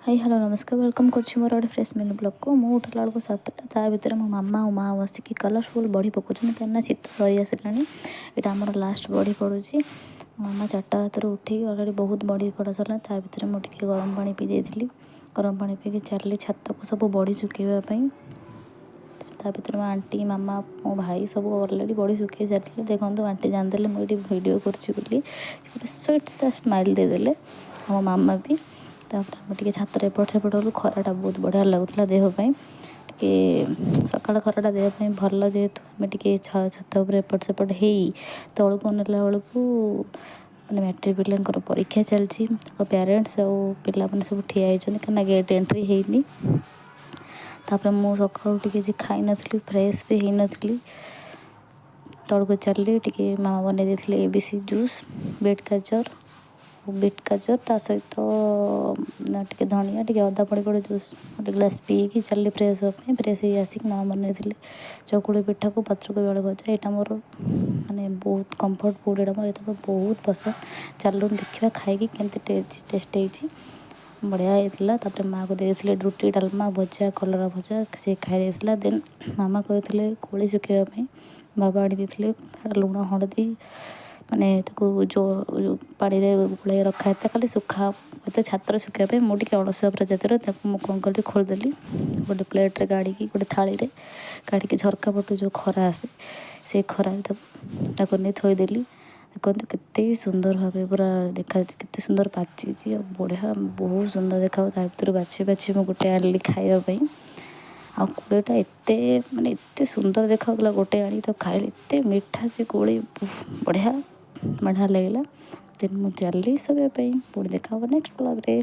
High, hello, ନମସ୍କାର। Welcome କରୁଛି ମୋର ଗୋଟେ ଫ୍ରେଶ୍ ମିନି ବ୍ଲଗ୍କୁ। ମୁଁ ଉଠିଲା ବେଳକୁ 7ଟା। ତା ଭିତରେ ମୋ ମାମା ଆଉ ମା ବସିକି କଲର୍ଫୁଲ୍ ବଢ଼ି ପକାଉଛନ୍ତି, କାହିଁକିନା ଶୀତ ସରି ଆସିଲାଣି। ଏଇଟା ଆମର ଲାଷ୍ଟ ବଢ଼ି ପଡ଼ୁଛି। ମାମା 4ଟା ରାତିରୁ ଉଠିକି ଅଲରେଡ଼ି ବହୁତ ବଢ଼ି ପଡ଼ା ସରିଲାଣି। ତା ଭିତରେ ମୁଁ ଟିକେ ଗରମ ପାଣି ପିଇ ଦେଇଥିଲି। ଗରମ ପାଣି ପିଇକି ଚାଲିଲି ଛାତକୁ ସବୁ ବଢ଼ି ଶୁଖେଇବା ପାଇଁ। ତା ଭିତରେ ମୋ ଆଣ୍ଟି, ମାମା, ମୋ ଭାଇ ସବୁ ଅଲରେଡ଼ି ବଢ଼ି ଶୁଖେଇ ସାରିଥିଲେ। ଦେଖନ୍ତୁ, ଆଣ୍ଟି ଜାଣିଦେଲେ ମୁଁ ଏଇଠି ଭିଡ଼ିଓ କରୁଛି ବୋଲି, ଗୋଟେ ସୁଇଟ୍ ସା ସ୍ମାଇଲ୍ ଦେଇଦେଲେ, ଆଉ ମୋ ମାମା ବି। ତାପରେ ଆମେ ଟିକେ ଛାତରେ ଏପଟ ସେପଟ ହେଲୁ। ଖରାଟା ବହୁତ ବଢ଼ିଆ ଲାଗୁଥିଲା ଦେହ ପାଇଁ। ଟିକେ ସକାଳ ଖରାଟା ଦେହ ପାଇଁ ଭଲ ଯେହେତୁ, ଆମେ ଟିକେ ଛାତ ଉପରେ ଏପଟ ସେପଟ ହେଇ ତଳକୁ ଅନେଇଲା ବେଳକୁ ମାନେ ମ୍ୟାଟ୍ରିକ୍ ପିଲାଙ୍କର ପରୀକ୍ଷା ଚାଲିଛି। ତାଙ୍କ ପ୍ୟାରେଣ୍ଟସ୍ ଆଉ ପିଲାମାନେ ସବୁ ଠିଆ ହେଇଛନ୍ତି, କାହିଁକିନା ଗେଟ୍ ଏଣ୍ଟ୍ରି ହେଇନି। ତାପରେ ମୁଁ ସକାଳୁ ଟିକେ କିଛି ଖାଇନଥିଲି, ଫ୍ରେଶ୍ ବି ହେଇନଥିଲି। ତଳକୁ ଚାଲିଲି ଟିକେ। ମାମା ବନେଇ ଦେଇଥିଲେ ଏ ବି ସି ଜୁସ୍, ବିଟ୍ ଗାଜର, ବିଟ୍ ଗାଜର, ତା ସହିତ ଟିକେ ଧନିଆ, ଟିକେ ଅଦା ପଡ଼ି ଗୋଟେ ଜୁସ୍ ଗୋଟେ ଗ୍ଲାସ୍ ପିଇକି ଚାଲିଲି ଫ୍ରେଶ୍ ହେବା ପାଇଁ। ଫ୍ରେଶ୍ ହେଇ ଆସିକି ମାମା ବନେଇଥିଲେ ଚକୁଳି ପିଠାକୁ ପତ୍ରକୋବି ଆଳୁ ଭଜା। ଏଇଟା ମୋର ମାନେ ବହୁତ କମ୍ଫର୍ଟ ଫୁଡ଼୍। ଏଇଟା ମୋର ଏଇଟା ବହୁତ ପସନ୍ଦ। ଚାଲୁନ ଦେଖିବା ଖାଇକି କେମିତି ଟେଷ୍ଟ ହେଇଛି। ବଢ଼ିଆ ହେଇଥିଲା। ତାପରେ ମାଆକୁ ଦେଇଥିଲେ ରୁଟି, ଡାଲମା, ଭଜା, କଲରା ଭଜା। ସେ ଖାଇ ଦେଇଥିଲା। ଦେନ୍ ମାମା କହିଥିଲେ କୋଳି ଶୁଖେଇବା ପାଇଁ। ବାବା ଆଣି ଦେଇଥିଲେ ଲୁଣ ହଳଦୀ, ମାନେ ତାକୁ ଯେଉଁ ପାଣିରେ ଗୋଳାଇ ରଖା ହେଇଥିଲା, ଖାଲି ଶୁଖା ଏତେ ଛାତରେ ଶୁଖେଇବା ପାଇଁ। ମୁଁ ଟିକେ ଅଳସୁଆ ପ୍ରଜାତିର। ତାକୁ ମୁଁ କ'ଣ କଲି, ଖୋଲିଦେଲି ଗୋଟେ ପ୍ଲେଟ୍ରେ କାଢ଼ିକି, ଗୋଟେ ଥାଳିରେ କାଢ଼ିକି, ଝରକା ପଟୁ ଯେଉଁ ଖରା ଆସେ, ସେଇ ଖରାରେ ତାକୁ ତାକୁ ନେଇ ଥୋଇଦେଲି। ଦେଖନ୍ତୁ, କେତେ ସୁନ୍ଦର ଭାବେ ପୁରା ଦେଖାଯାଉଛି, କେତେ ସୁନ୍ଦର ପାଚିଛି ଆଉ ବଢ଼ିଆ, ବହୁତ ସୁନ୍ଦର ଦେଖାଯାଉ। ତା ଭିତରୁ ବାଛି ବାଛି ମୁଁ ଗୋଟେ ଆଣିଲି ଖାଇବା ପାଇଁ। ଆଉ କୋଳିଟା ଏତେ ମାନେ ଏତେ ସୁନ୍ଦର ଦେଖାଯାଉଥିଲା। ଗୋଟେ ଆଣିକି ତାକୁ ଖାଇଲି, ଏତେ ମିଠା ସେ କୋଳି, ବଢ଼ିଆ ବଢ଼ିଆ ଲାଗିଲା। ଦେନ୍ ମୁଁ ଚାଲିଲି ଶୋଇବା ପାଇଁ। ପୁଣି ଦେଖା ହେବ ନେକ୍ସଟ ବ୍ଲଗ୍ରେ।